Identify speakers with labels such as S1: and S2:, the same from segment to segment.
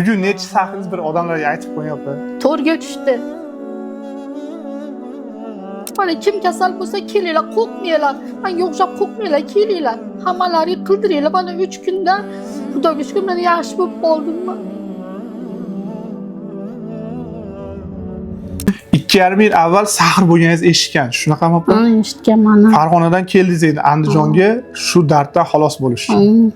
S1: Bugun nechi sahringiz bir odamlarga aytib qo'ying, opa.
S2: To'rga tushdi. Mana kim kasal bo'lsa, kelinglar, qo'rqmanglar. Manga o'xshab qo'rqmanglar, kelinglar. Hammalaring qildiringlar. Mana 3 kunda, Xudoga shukur, mana yaxshi bo'lib qoldim man.
S1: 2,5 yil avval sahr bo'lganingizni eshitgan. Shunaqami, opa?
S2: Ha, eshitganman.
S1: Farg'onadan keldingiz endi Andijonga shu darddan xalos bo'lish uchun.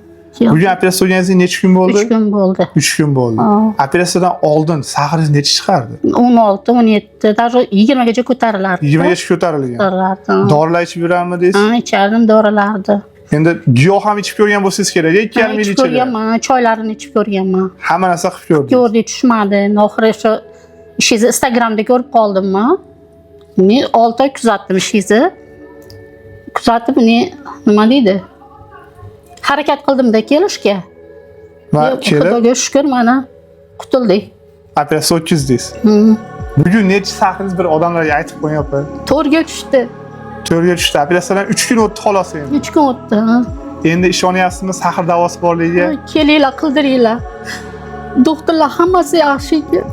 S1: Bugun operatsiya bo'lganingizga necha kun bo'ldi?
S2: 3 kun bo'ldi.
S1: 3 kun bo'ldi.
S2: Ha.
S1: Operatsiyadan oldin sahringiz necha chiqardi?
S2: 16, 17, даже 20 gacha ko'tarilardi.
S1: 20 gacha ko'tarilgan.
S2: Ko'tarilardi.
S1: Dorilar ichib yurarmidingiz?
S2: Ha, ichardim dorilarni.
S1: Endi giyoh ham ichib ko'rgan bo'lsangiz kerak, 2,5 yil
S2: Ichib
S1: ichida.
S2: ko'rganman, choylarini ichib ko'rganman.
S1: Hamma narsa qilib ko'rdingiz.
S2: Ko'rdik, tushmadi. Oxiri o'sha ishingizni Instagramda ko'rib qoldim man. Men 6 oy kuzatdim ishingizni. Kuzatib, ne nima deydi? Harakat qildimda kelishga.
S1: Va kelib
S2: Xudoga shukur, mana qutuldik.
S1: Operatsiya o'tkazdingiz. Bugun necha sahringiz bir odamlarga aytib qo'ying, opa.
S2: To'rga tushdi.
S1: To'rga tushdi. Operatsiyadan 3 kun o'tdi xolos endi.
S2: 3 kun o'tdi. Ha.
S1: Endi ishonyapsizmi sahr davosi borligiga?
S2: Kelinglar, qildiringlar. Doktorlar hammasi yaxshi ekan.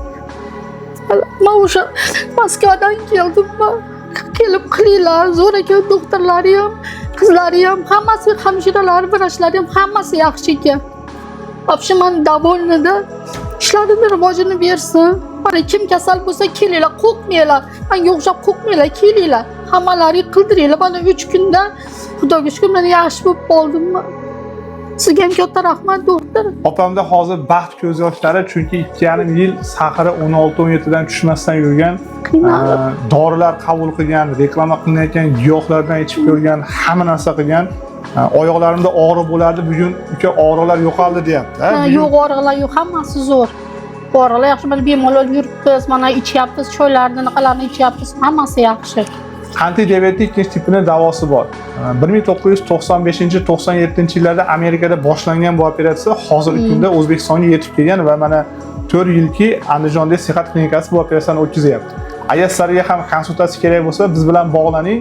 S2: Man o'sha Moskvadan keldim man. Kelib qilinglar, zo'r ekan doktorlari ham, qizlari ham, hammasi, hamshiralari, vrachlari ham, hammasi yaxshi ekan. Вообще man довольна-da. Ishlarini rivojini bersin. Mana kim kasal bo'lsa, kelinglar, qo'rqmanglar. Manga o'xshab qo'rqmanglar, kelinglar. Hammalaring qildiringlar. Mana 3 kunda, Xudoga shukur, mana yaxshi bo'lib qoldim man. Sizga ham katta rahmat, doktor.
S1: Opamda hozir baxt ko'z yoshlari, chunki 2,5 yil sahri 16-17 dan tushmasdan yurgan,
S2: Qiynalib.
S1: Dorilar qabul qilgan, reklama qilinayotgan giyohlardan ichib ko'rgan, hamma narsa qilgan. Oyoqlarimda og'riq bo'lardi, bugun uka og'riqlar yo'qoldi deyapti. Ha,
S2: Ha,
S1: bugun
S2: yo'q, og'riqlar yo'q, hammasi zo'r. Og'riqlar yaxshi, mana bemalol yuribmiz, mana ichyapmiz, choylarni, anaqalarni ichyapmiz, hammasi yaxshi.
S1: Qandli diabetni ikkinchi tipini davosi bor. 1995-97 yillarda Amerikada boshlangan bu operatsiya hozirgi kunda O'zbekistonga yetib kelgan va mana 4 yilki Andijonda Sihat klinikasi bu operatsiyani o'tkazyapti. Agar sizlarga ham konsultatsiya kerak bo'lsa, biz bilan bog'laning.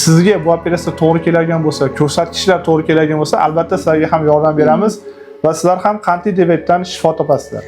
S1: Sizga bu operatsiya to'g'ri keladigan bo'lsa, ko'rsatkichlar to'g'ri keladigan bo'lsa, albatta sizlarga ham yordam beramiz va sizlar ham qandli diabetdan shifo topasizlar.